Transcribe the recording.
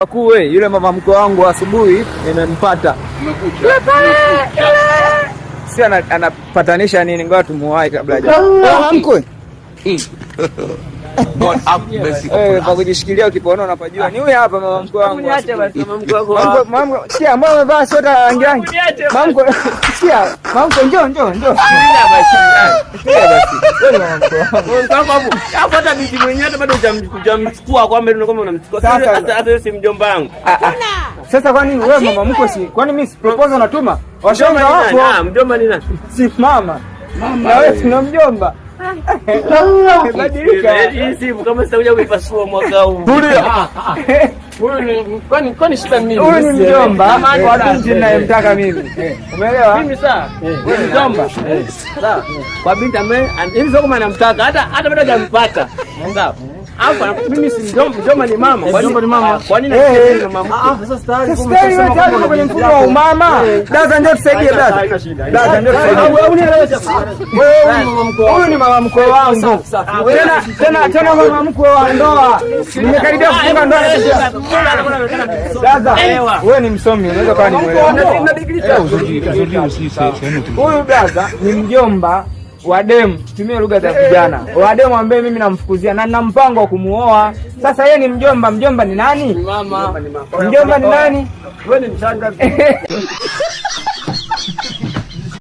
Wakuu, yule mama mkwe wangu asubuhi nimempata. Si anapatanisha nini? Ngoja tumuwahi kabla haja. Mama mkwe. God have mercy upon Eh, pa us. Kujishikilia ukipoona unapajua. Ni huyu hapa mama mkwe wangu. Niache basi mama mkwe wako. Mama mkwe, mama mkwe, sikia, mbona umevaa sweta rangi rangi? Niache. Mama mkwe, sikia, mama mkwe, njoo, njoo, njoo. Sikia basi. Sikia basi. Wewe ni mama mkwe wangu. Mama mkwe wako hapo. Hapo hata binti mwenyewe hata bado hujamchukua kwamba ndio kama unamchukua. Sasa- Sasa hata si mjomba wangu. Ah, ah. Sasa kwani wewe mama mkwe si? Kwani mimi si proposal natuma? Washenga wapo. Ah, mjomba ni nani? Si mama. Na wewe si mjomba. Badilika. Hii simu kama sitakuja kuipasua mwaka huu. Huyu ni kwani shida ni nini? Huyu ni mjomba wa binti ninayemtaka mimi. Umeelewa? Mimi saa wewe ni mjomba. Sawa. Kwa binti ambaye hivi sio kama anamtaka hata bado hajampata. Sawa. Hapa mimi si mjomba, mjomba ni mama. Kwa Mjomba ni mama. Kwa nini Eh, na mama? Ah, sasa tayari Sasa tayari wewe tayari uko kwenye mfumo wa umama. Dada, njoo tusaidie dada. Haina shida. Dada, njoo tusaidie. Huyu ni mama mkwe wangu. Tena tena tena mama mkwe wa ndoa. Nimekaribia kufunga ndoa. Dada, wewe ni msomi, unaweza kuwa ni mwelewa. Huyu brother ni mjomba wa demu, tutumie lugha za vijana, wa demu ambaye mimi namfukuzia na nina mpango wa kumuoa. Sasa yeye ni mjomba, mjomba ni nani? Mama. Mjomba ni nani? Wewe ni mchanga.